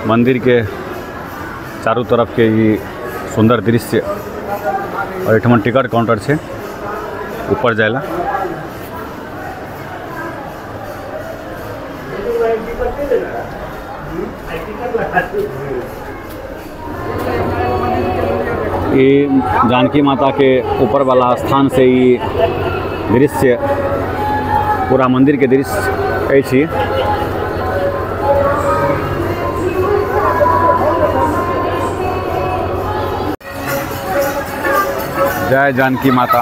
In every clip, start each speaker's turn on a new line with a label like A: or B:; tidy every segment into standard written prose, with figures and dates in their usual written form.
A: मंदिर के चारू तरफ के ई सुंदर दृश्य। और एहिठमन टिकट काउंटर छै ऊपर जाइला। ई जानकी माता के ऊपर वाला स्थान से ई दृश्य पूरा मंदिर के दृश्य अछि। जय जानकी माता।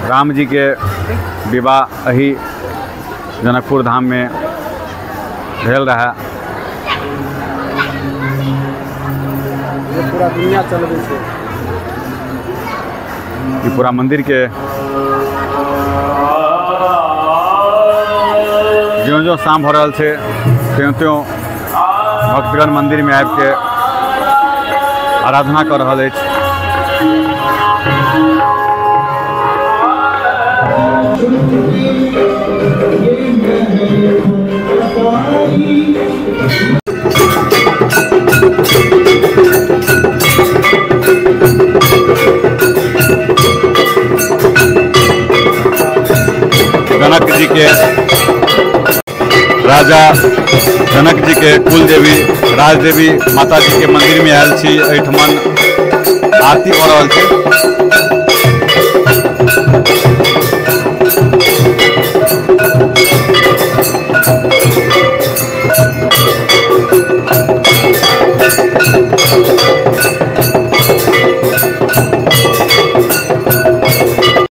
A: राम जी के विवाह अही जनकपुर धाम में भेल रहा।
B: पूरा दुनिया चलबै छै।
A: ई पूरा मंदिर के ज्यों ज्यों शाम भऽ रहल छै त्यों त्यों भक्तगण मंदिर में आबि के आराधना कर रहल अछि। जनक जी के राजा जनक जी के कुल देवी राजदेवी माता जी के मंदिर में आयल छी। एहिठमन आरती भऽ रहल छै।